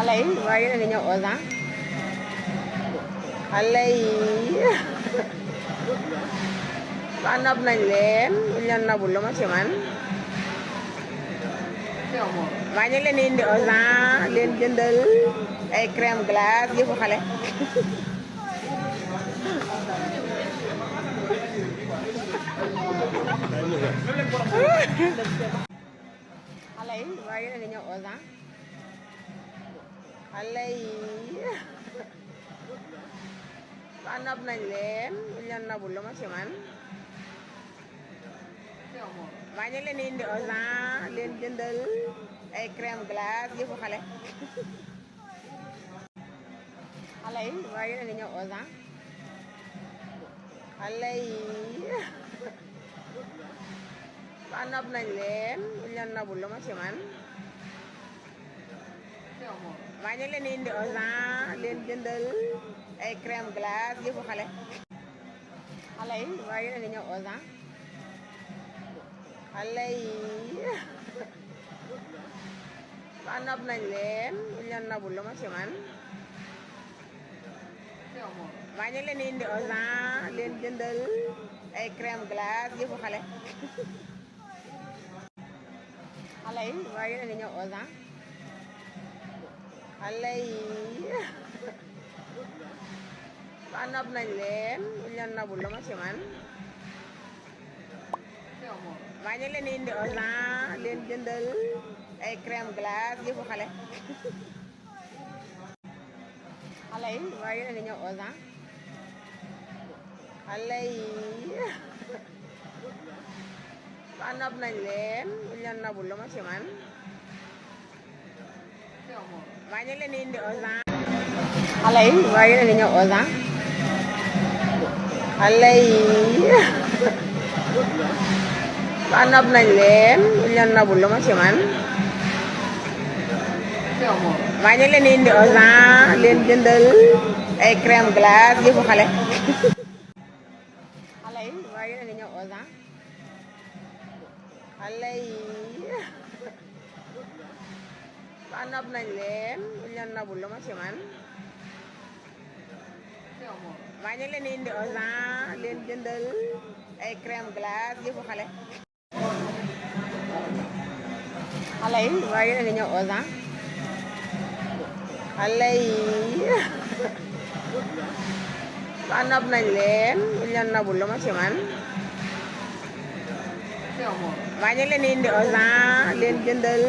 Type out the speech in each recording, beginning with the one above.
xale yi waaye yéen a ngi ñëw Auchan xale yi ba nopp nañ leen buñ leen nobul lu ma ci man waa ñu leen indi Auchan leen jëndal ay crème glace yëfu xale xale yi waaye yéen a ngi ñëw Auchan xale yi ba nopp nañ leen buñ leen nobul lu ma ci man waa ñu leen indi Auchan leen jëndal ay crème glace yëfu xale xale yi waaye yéen a ngi ñëw Auchan xale yi ba nopp nañ leen buñ leen nobul lu ma ci man waa ñu leen indi Auchan leen jëndal ay crème glace yëfu xale xale yi waaye yéen a ngi ñëw Auchan xale yi ba nopp nañ leen buñ leen nobul lu ma ci man waa ñu leen indi Auchan leen jëndal ay crème glace yëfu xale xale yi waaye yéen a ngi ñëw Auchan xale yi ba nopp nañ leen buñ leen nobul lu ma ci man waa ñu leen indi Auchan leen jëndal ay crème glace yëfu xale xale yi waaye yéen a ngi ñëw Auchan xale yi ba nopp nañ leen buñ leen nobul lu ma ci man waa ñu leen indi Auchan xale yi waaye yéen a ngi ñëw Auchan xale yi ba nopp nañ leen buñ leen nobul lu ma ci man waa ñu leen indi Auchan leen jëndal ay crème glace yëfu xale xale yi waaye yéen a ngi ñëw Auchan xale yi ba nopp nañ leen buñ leen nobul lu ma ci man waa ñu leen indi Auchan leen jëndal ay crème glace yëfu xale xale yi waaye yéen a ngi ñëw Auchan xale yi ba nopp nañ leen buñ leen nobul lu ma ci man waa ñu leen indi Auchan leen jëndal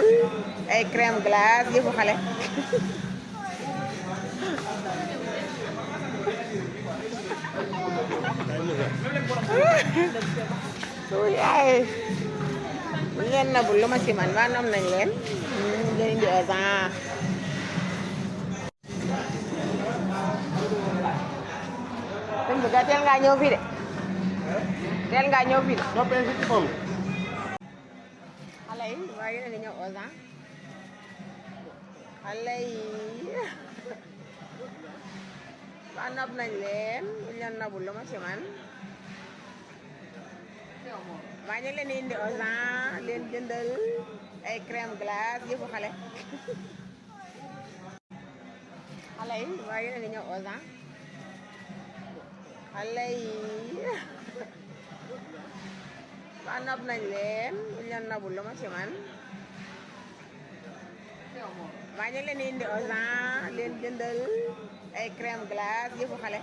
ay crème glace yëfu xale yaay buñ leen nobul lu ma ci man waa nopp nañ leen leen indi Auchan sëñ bi teel ngaa ñëw fii de teel ngaa ñëw fii de xale yi waaye yéen a ngi ñëw Auchan xale yi ba nopp nañ leen buñ leen nobul lu ma ci man waa ñu leen indi Auchan leen jëndal ay crème glace yëfu xale xale yi waaye yéen a ngi ñëw Auchan xale yi ba nopp nañ leen buñ leen nobul lu ma ci man waa ñu leen indi Auchan leen jëndal ay crème glace yëfu xale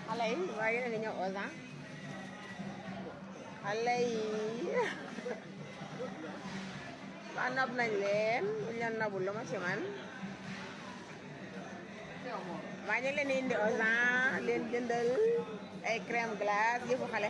xale yi waaye yéen a ngi ñëw Auchan xale yi ba nopp nañ leen buñ leen nobul lu ma ci man waa ñu leen indi Auchan leen jëndal ay crème glace yëfu xale